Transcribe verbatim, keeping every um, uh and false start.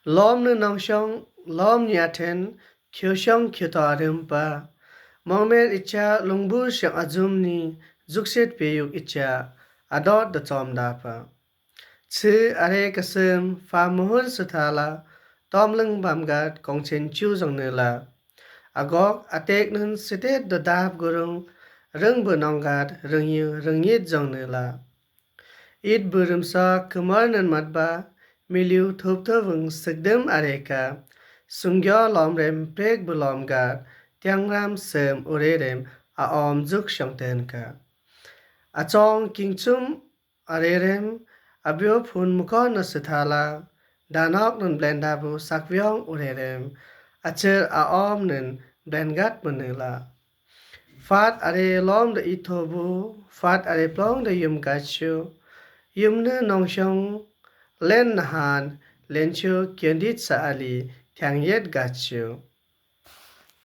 Lomnu nongshong, lomni aten, kyoshong kyoto arumpa. Mongmer icha, lungbu shang ajumni, zukset peyuk icha, adot da chomdapa. Tsi are kasem, fa muhun suthala, tomlung bamgat, kongchen chu zongnula. Agok, ateknun, sitet da dap gurung, rungbu nonggat, rungyu, rungit zongnula. It burumsa, kumarnun matba, miliu thupthavung sikdum areka, sungyo lomrem prekbu lomgat, tiangram sem urerem, aom zuk shongtenka. Achong kingchum arerem, abio phun mukon na suthala, danoknun blendabu sakviong urerem, acher aomnun blengat munula. Fat are lomda itobu, fat are plongda yum gachu, yumnu nongshong, len nahan, lenchu kyondit sa ali, tiangyet gachu.